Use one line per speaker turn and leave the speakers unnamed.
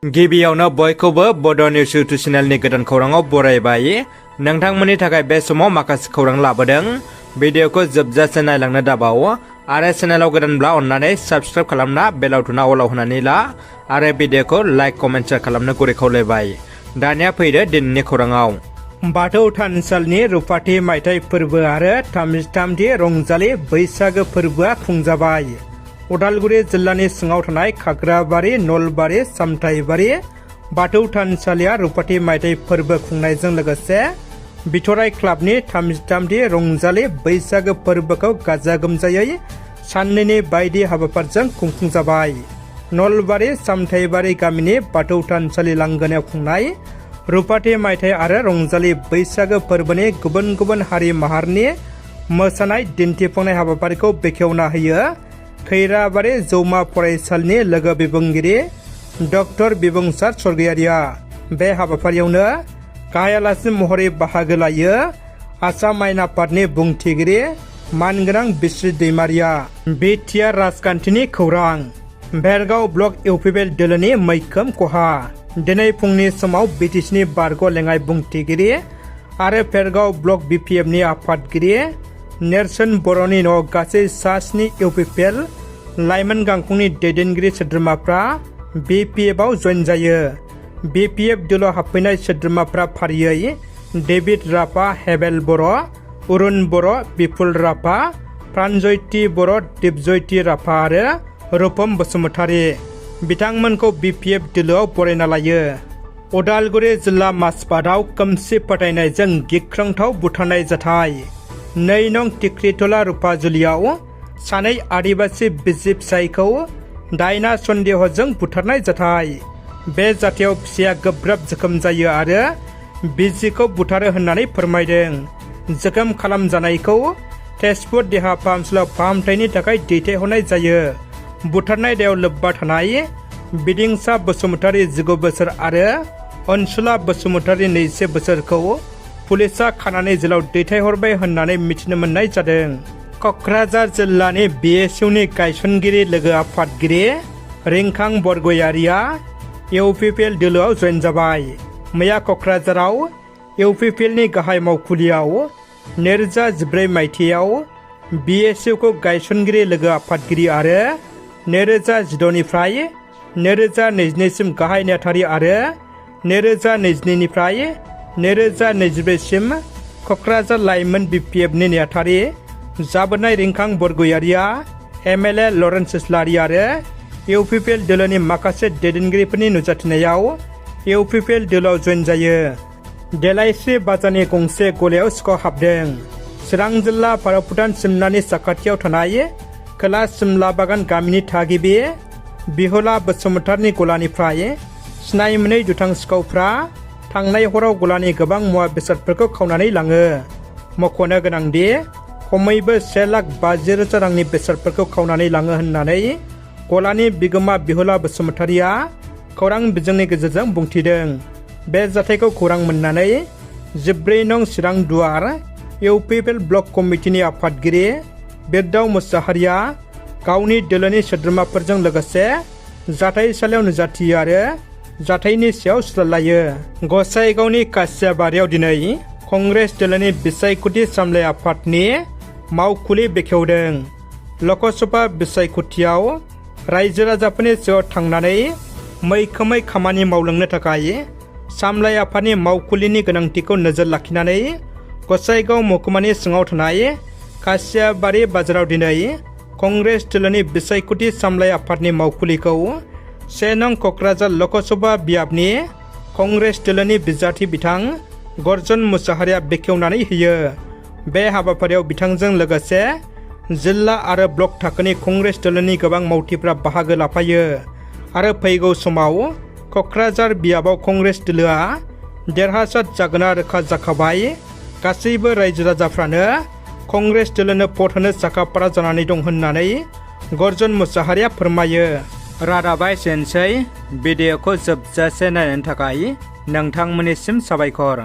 गिबियावनो बयखौबो बड' निउस इउटुब चेनेलनि गोदान खौराङाव बरायबाय। नोंथांमोननि थाखाय बे समाव माखासे खौरां लाबोदों। भिडिअखौ जोबजासे नायलांनो दाबाव आरो चेनेलाव गोदानब्ला अन्नानै साबस्क्राइब खालामना बेल आइकनआ अलाव होनानै ला आरो भिडिअखौ लाइक कमेन्ट शेयार खालामनो गुरै खावलायबाय। दानिया फैदो दिनैनि खौराङाव। बाथौ थानसालिनि रुफाथि मायथाइ फोरबो आरो 33थि रंजालि बैसागो फोरबोआ खुंजाबाय। उदालगुरि जिल्लानि सिङाव थानाय खाग्राबारि, नलबारि, सामथाइबारि बाथौ थानसालिया रुफाथि मायथाइ फोरबो खुंनायजों लोगोसे बिथराइ क्लाबनि 33थि रंजालि बैसागो फोरबोखौ गाजा गोमजायै साननैनि बायदि हाबाफारिजों खुंफुंजाबाय। नलबारि सामथाइबारि गामिनि बाथौ थानसालि लांगोनायाव खुंनाय रुफाथि मायथाइ आरो रंजालि बैसागो फोरबोनि गुबुन गुबुन हारि माहारिनि मोसानाय दिन्थिफुंनाय हाबाफारिखौ बेखेवना होयो खैराबारि जौमा फरायसालिनि लोगो बिबुंगिरि डक्टर बिबुंसार स्वर्गियारिया। बे हाबाफारियावनो गाहाय आलासि महरै बाहागो लायो आसाम आयेन आफादनि बुंथिगिरि मानगोनां बिस्रि दैमारिया। बिटिआर राजखान्थिनि खौरां। भेरगाव ब्लक इउपिपिएल दोलोनि मैखोम खहा। दिनै फुंनि समाव बिटिसिनि बारग' लेङाइ बुंथिगिरि आरो भेरगाव ब्लक बिपिएफनि आफादगिरि नेरसोन बर'नि न' गासै सा-7 इउपिपिएल लाइमोन गांखंनि दैदेनगिरि सोद्रोमाफ्रा बिपिएफआव जइन जायो। बिपिएफ दोलोआव हाबफैनाय सोद्रोमाफ्रा फारियै डेभिड राभा, हेबेल बर', अरुण बर', बिपुल राभा, प्राणजयती बर', दिपजयती राभा आरो रुपम बसुमतारी। बिथांमोनखौ बिपिएफ दोलोआव बरायना लायो। उदालगुरि जिल्ला माजबाटआव खोमसि फोथायनायजों गिख्रंथाव बुथारनाय जाथाय। 2 नं टिक्रिटला रुपाजुलियाव सानै आदिबासि बिसि फिसायखौ दायना सन्देहजों बुथारनाय जाथाय। बे जाथायाव फिसाया गोब्राब जोखोम जायो आरो बिसिखौ बुथारो होननानै फोरमायदों। जोखोम खालामजानायखौ तेजपुर देहा फाहामसालियाव फाहामथायनि थाखाय दैथायहरनाय जायो। बुथारनाय दायाव लोब्बा थानाय बिदिंसा बसुमतारी 19 बोसोर आरो अनसुला बसुमतारी 21 बोसोरखौ पुलिसा खानानै जेलाव दैथायहरबाय होननानै मिथिनो मोननाय जादों। क'क्राझार जिल्लानि बिएसइउनि गायसनगिरि लोगो आफादगिरि रिंखां बरगयारिया इउपिपिएल दोलोआव जइन जाबाय। मैया क'क्राझाराव इउपिपिएलनि गाहाय मावखुलियाव 2014 मायथाइयाव बिएसइउखौ गायसनगिरि लोगो आफादगिरि आरो 2016निफ्राय 2022 सिम गाहाय नेहाथारि आरो 2022 निफ्राय 2024 सिम क'क्राझार लाइमोन बिपिएफनि नेहाथारि जाबोनाय रिंखां बरगयारिया एमएलए लरेन्स इस्लारि आरो इउपिपिएल दोलोनि माखासे दैदेनगिरिफोरनि नुजाथिनायाव इउपिपिएल दोलोआव जइन जायो। देलायस्रि बाजारनि गंसे गलायाव सिखाव हाबदों। चिरां जिल्ला भारत भुटान सिमनानि साखाथियाव थानाय खोला सिमला बागान गामिनि थागिबि बिहुला बसुमतारीनि गलानिफ्राय सिनाय मोनै दुथां सिखावफ्रा थांनाय हराव गलानि गोबां मुवा बेसादफोरखौ खावनानै लाङो। मख'नो गोनांदि खमैबो 1,50,000 रांनि बेसादफोरखौ खावनानै लाङो होननानै गलानि बिगोमा बिहुला बसुमतारीया खौरां बिजोंनि गेजेरजों बुंथिदों। बे जाथायखौ खौरां मोननानै 14 नं चिरां दुवार इउपिपिएल ब्लक कमिटिनि आफादगिरि बिरदाव मुसाहारिया गावनि दोलोनि सोद्रोमाफोरजों लोगोसे जाथायसालियाव नुजाथियो आरो जाथायनि सायाव सुलायो। गसाइगावनि कासियाबारियाव दिनै कंग्रेस दोलोनि बिसायख'थि सामलाय आफादनि मावखुलि बेखेवदों। लकसभा बिसायख'थियाव रायजो राजाफोरनि सायाव थांनानै मैखोमै खामानि मावलांनो थाखाय सामलाय आफादनि मावखुलिनि गोनांथिखौ नोजोर लाखिनानै गसाइगाव महकुमानि सिङाव थानाय कासियाबारि बाजाराव दिनै कंग्रेस दोलोनि बिसायख'थि सामलाय आफादनि मावखुलिखौ 1 नं क'क्राझार लकसभा बियाबनि कंग्रेस दोलोनि बिजाथि बिथां गर्जन मुसाहारिया बेखेवनानै होयो। बे हाबाफारियाव बिथांजों लोगोसे जिल्ला आरो ब्लक थाखोनि कंग्रेस दोलोनि गोबां मावथिफ्रा बाहागो लाफायो आरो फैगौ समाव क'क्राझार बियाबाव कंग्रेस दोलोआ देरहासार जागोना रोखा जाखाबाय। गासैबो रायजो राजाफ्रानो कंग्रेस दोलोनो भट होनो साखाफारा जानानै दं होननानै गर्जन मुसाहारिया फोरमायो। रादाबा एसेनोसै। भिडिअखौ जोबजासे नायनायनि थाखाय नोंथांमोननिसिम साबायखर।